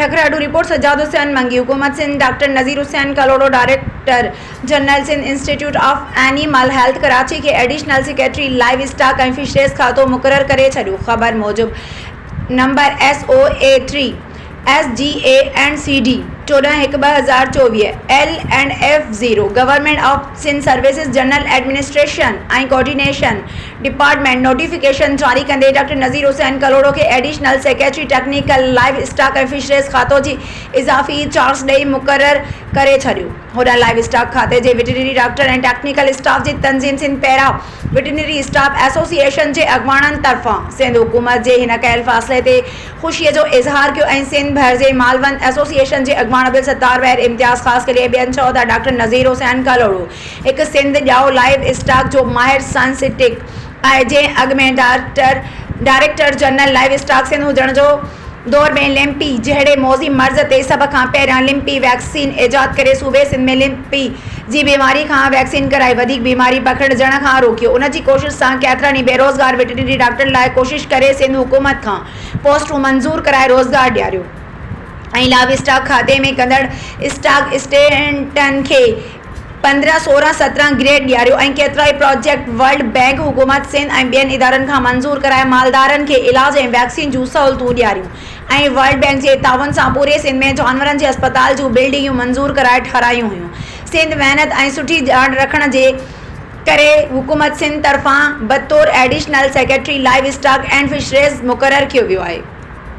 ٺڪراٺو، رپورٽ، سجاد حسين منگي، حڪومت Sindh doctor Nazir Hussain Kalhoro director general Sindh institute of animal health Karachi کي additional secretary live stock ۽ fisheries کاتو مقرر ڪري ڇڏيو خبر موجب number S O A 3 S G A and C D 14 هڪ 2024 L and F zero government of Sindh services general administration ۽ coordination department notification جاري ڪندي ڊاڪٽر نذير حسين ڪلهوڙو کي additional secretary technical live stock ۽ fisheries کاتو جي اضافي چارج ڏئي مقرر ڪري ڇڏيو. هوڏانهن لائيو اسٽاڪ کاتي جي وٽرنري ڊاڪٽر ۽ ٽيڪنيڪل اسٽاف جي تنظيم سنڌ پيرا وٽرنري اسٽاف ايسوسيئيشن جي اڳواڻن طرفان سنڌ حڪومت جي هن ڪيل فاصلي تي خوشي جو اظهار ڪيو ۽ سنڌ ڀر جي مالوند ايسوسيئيشن جي اڳواڻ عبدالستار وير، امتياز خاصخيلي ۽ ٻين چيو ته ڊاڪٽر نذير حسين ڪلهوڙو هڪ سنڌ ڄائو لائيو اسٽاڪ جو ماهر سائنسٽڪ آهي جنهن اڳ ۾ doctor director general live stock Sindh هجڻ جو دور ۾ لمپي جهڙي موذي مرض تي سڀ کان پهريان لمپي ويڪسين ايجاد ڪري صوبي سنڌ ۾ لمپي جي بيماري کان ويڪسين ڪرائي وڌيڪ بيماري پکڙجڻ کان روڪيو ان جي ڪوشش سان ڪيترن ئي بيروزگار وٽرنري ڊاڪٽرن لاء ڪوشش ڪري سنڌ حڪومت کان پوسٽون منظور ڪرائي روزگار ڏياريو ۽ لائيو اسٽاڪ کاتي ۾ ڪندڙ اسٽاڪ اسٽينٽن کي 15، 16، 17 گريڊ ڏياريو ۽ ڪيترائي پراجيڪٽ ورلڊ بئنڪ، حڪومت سنڌ ۽ ٻين ادارن کان منظور ڪرائي مالدارن کي علاج ۽ ويڪسين جون سهولتون ڏياريون ۽ ورلڊ بئنڪ جي تعاون سان پوري سنڌ ۾ جانورن جي اسپتال جون بلڊنگيون منظور ڪرائي ٺهرايون هيون. سنڌ محنت ۽ سٺي ڄاڻ رکڻ جي ڪري حڪومت سنڌ طرفان بطور additional secretary live stock and fisheries مقرر ڪيو ويو آهي.